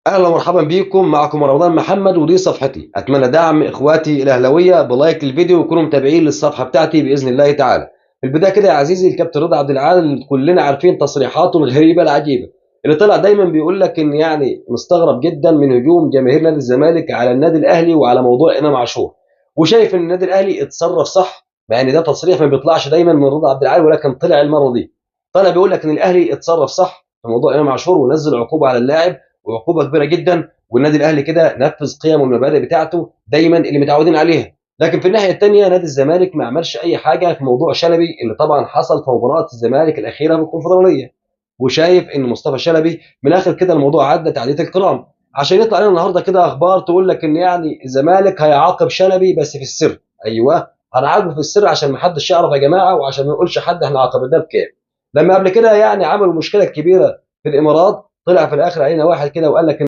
اهلا ومرحبا بيكم، معكم رمضان محمد ودي صفحتي. اتمنى دعم اخواتي الاهلاوية ب like الفيديو ويكونوا متابعين للصفحه بتاعتي باذن الله تعالى. في البداية كده يا عزيزي، الكابتن رضا عبد العال اللي كلنا عارفين تصريحاته الغريبة العجيبة اللي طلع دايما بيقول لك ان يعني مستغرب جدا من هجوم جماهير نادي الزمالك على النادي الاهلي وعلى موضوع امام عاشور، وشايف ان النادي الاهلي اتصرف صح، مع ان ده تصريح ما بيطلعش دايما من رضا عبد العال، ولكن طلع المرة دي طلع بيقول لك ان الاهلي اتصرف صح في موضوع امام عاشور ونزل عقوبه على اللاعب وعقوبه كبيرة جدا، والنادي الاهلي كده نفذ قيمة والمبادئ بتاعته دايما اللي متعودين عليها. لكن في الناحية الثانية نادي الزمالك ما عملش اي حاجة في موضوع شلبي اللي طبعا حصل في مباراة الزمالك الاخيرة بالكونفدراليه، وشايف ان مصطفى شلبي من الاخر كده الموضوع عدى تعديه الكرام، عشان يطلع لنا النهارده كده اخبار تقول لك ان يعني الزمالك هيعاقب شلبي بس في السر. ايوه هنعاقبه في السر عشان ما حدش يعرف يا جماعة، وعشان ما نقولش حد احنا عاقبناه بكام. لما قبل كده يعني عملوا مشكلة كبيرة في الامارات، طلع في الاخر علينا واحد كده وقال لك